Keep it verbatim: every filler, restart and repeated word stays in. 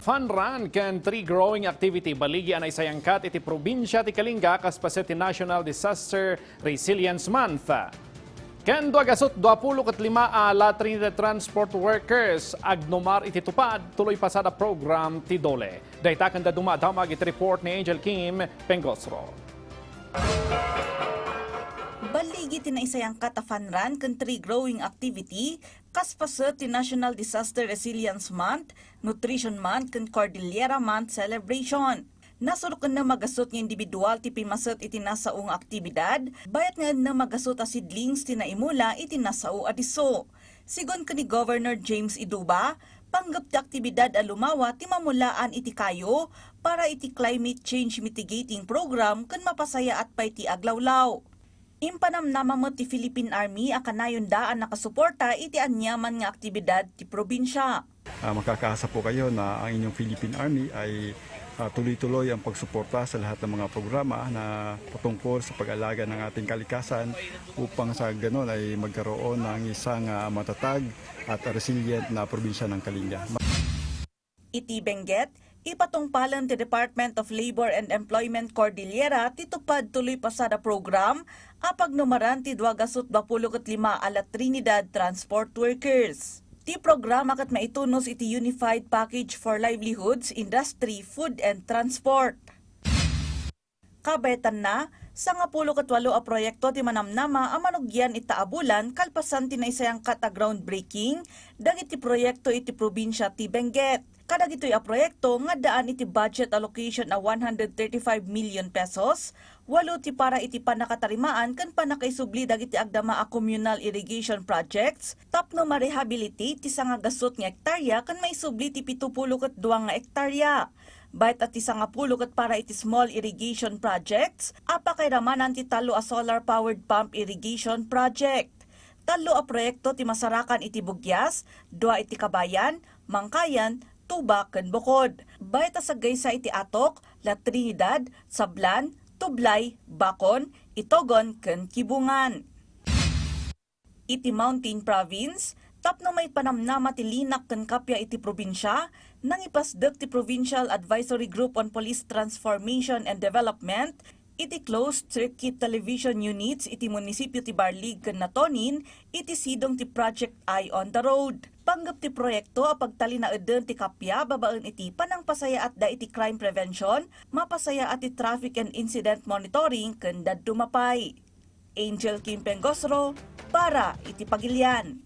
Fun run ken tree growing activity baligi a naisayangkat iti probinsia ti Kalinga kas paset ti National Disaster Resilience Month. Ken dua gasut duapulo ket lima a La Trinidad Transport Workers agnumar iti tupad tuloy pasada program ti DOLE. Dayta ken dadduma a damag iti report ni Angel Kim Pengosro. Balligi ti naisayangkat a fun run ken tree growing activity kas paset ti National Disaster Resilience Month, Nutrition Month, ken Cordillera Month celebration. Nasuro ken ennem a gasut nga individual ti pimaset iti nasao nga aktibidad, bayat nga ennem a gasut a seedlings ti naimula iti nasao a disso. Sigun ken ni Governor James Iduba, panggep ti aktibidad a lumawa ti mamulaan iti kayo para iti climate change mitigating program ken mapasayaat pay ti aglawlaw. Impanamnama met ti Philippine Army a kanayonda a nakasuporta iti aniaman nga aktibidad ti probinsia. Ah, makakaasa po kayo na ang inyong Philippine Army ay, ah, tuloy-tuloy ang pagsuporta sa lahat ng mga programa na patungkol sa pag-alaga ng ating kalikasan upang sa ganon ay magkaroon ng isang, ah, matatag at resilient na probinsya ng Kalinga. Iti Benguet, ipatungpalen ti Department of Labor and Employment Cordillera ti tupad tuloy pasada program a pagnumaran ti dua gasut duapulo ket lima a La Trinidad transport workers. Ti programa ket maitunos iti Unified Package for Livelihoods, Industry, Food and Transport. Kabaetanna, sangapulo ket walo a proyekto ti manamnama a manugian ita a bulan kalpasan ti naisayangkat a groundbreaking dagiti proyekto iti probinsia ti Benguet. Kadagitoy a proyekto nga addaan iti budget allocation a one hundred thirty-five million pesos, walo ti para iti pannakatarimaan ken pannakaisubli dagiti agdama a communal irrigation projects tapno ma-rehabilitate ti sangagasut nga ektarya ken maisubli ti pitupulo ket dua nga ektarya. Bayat a ti sangapulo ket para iti small irrigation projects a pakairamanan ti tallo a solar-powered pump irrigation project. Tallo a proyekto ti masarakan iti Bugias, dua iti Kabayan, Mangkayan, Tuba ken Bukod. Bayat a saggaysa iti Atok, La Trinidad, Sablan, Tublay, Bacon, Itogon ken Kibungan. Iti Mountain Province, tapno maipanamnama ti linak ken kappia iti probinsia, nangipasdek ti Provincial Advisory Group on Police Transformation and Development iti closed circuit television units iti munisipio ti Barlig ken Natonin iti sidong ti Project Eye on the Road. Panggep ti proyekto a pagtalinaeden ti kappia babaen iti panangpasayaatda iti crime prevention, mapasayaat ti traffic and incident monitoring ken dadduma pay. Angel Kim Pengosro para iti Pagilian.